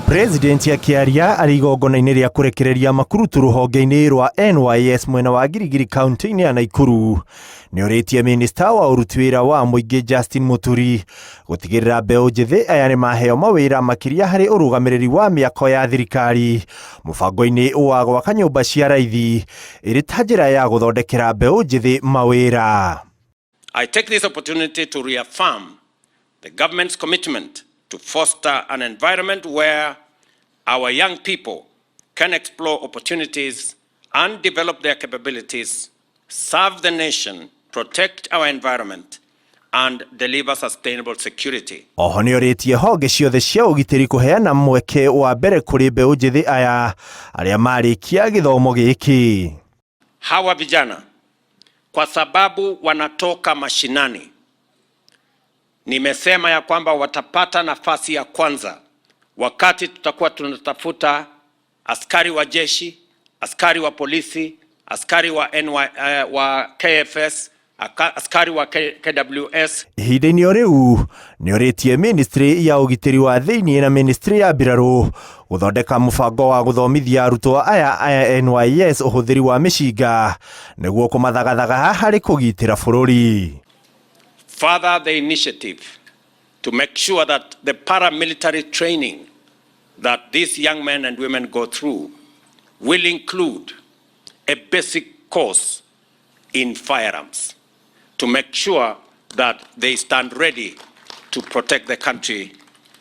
President akĩaria arĩ igongona-inĩ rĩa kũrekereria makurutu rũhonge-inĩ rwa NYS mwena wa Girigiri kaunti-inĩ ya Naikuru nĩorĩtie minista wa ũruti wĩra wa mũingĩ Justin Muturi gũtigĩrĩra mbeũ njĩthĩ aya nĩ maheo mawĩra makĩria harĩ ũrũgamĩrĩri wa mĩako ya thirikari mũbango-inĩ wa gwaka nyũmba cia raithi ĩrĩ ta njĩra ya gũthondekera mbeũ njĩthĩ mawĩra. I take this opportunity to reaffirm the government's commitment to foster an environment where our young people can explore opportunities and develop their capabilities, serve the nation, protect our environment, and deliver sustainable security. Oho nĩorĩtie honge ciothe cia ũgitĩri kũheana mweke wa mbere kũrĩ mbeũ njĩthĩ aya arĩa marĩkia gĩthomo gĩkĩ. Hawa vijana kwa sababu wanatoka mashinani, nimesema ya kwamba watapata nafasi ya kwanza wakati tutakuwa tunatafuta askari wa jeshi, askari wa polisi, askari wa NY, wa KFS, askari wa KWS. Ihinda-inĩ o rĩu nĩorĩtie ministry ya ũgitĩri wa thĩinĩ na ministry ya mbirarũ gũthondeka mũbango wa gũthomithia arutwo aya aya NYS ũhũthĩri wa mĩcinga nĩguo kũmathagathaga harĩ kũgitĩra bũrũri. Further the initiative to make sure that the paramilitary training that these young men and women go through will include a basic course in firearms to make sure that they stand ready to protect the country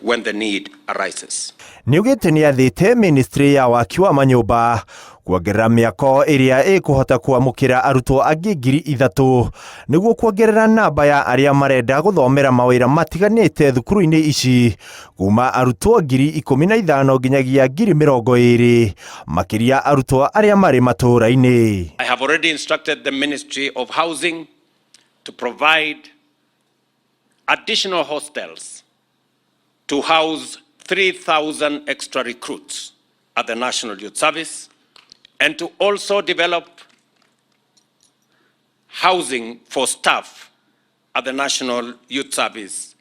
when the need arises. Nĩaugĩte nĩathĩte ministry ya waki wa manyũmba kuongerera mĩako ĩrĩa ĩkũhota kwamũkĩra arutwo angĩ 3,000 nĩguo kuongerera namba ya arĩa marenda gũthomera mawĩra matiganĩte thukuru-inĩ ici kuma arutwo 15,000 nginyagia 20,000, makĩria arutwo arĩa marĩ matũũra-inĩ. I have already instructed the Ministry of Housing to provide additional hostels to house 3,000 extra recruits at the National Youth Service and to also develop housing for staff at the National Youth Service.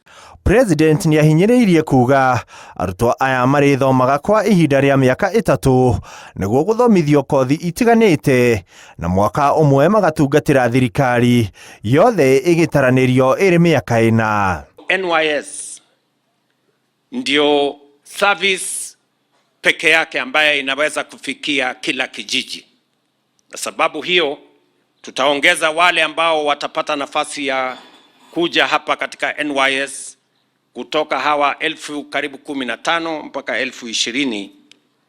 President nĩahinyĩrĩirie kuga arutwo aya marĩthomaga kwa ihinda rĩa mĩaka 3 nĩguo gũthomithio kothi itiganĩte na mwaka ũmwe magatungatĩra thirikari yothe ĩgĩtaranĩrio ĩrĩ mĩaka 4. NYS ndio service peke yake ambaye inaweza kufikia kila kijiji. Na sababu hiyo tutaongeza wale ambao watapata nafasi ya kuja hapa katika NYS kutoka hawa elfu karibu 15 mpaka 20,000.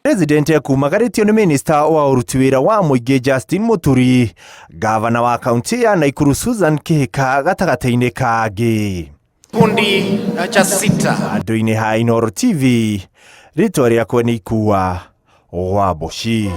President akumagarĩtio nĩ minista wa ũruti wĩra wa mũingĩ Justin Muturi, gavana wa kaunti ya Naikuru Susan Kihika gatagatĩ-inĩ kangĩ. Kundi cha sita. Andũ-inĩ ha Inooro TV, rĩtwa rĩakwa nĩ Ikua wa Mboci.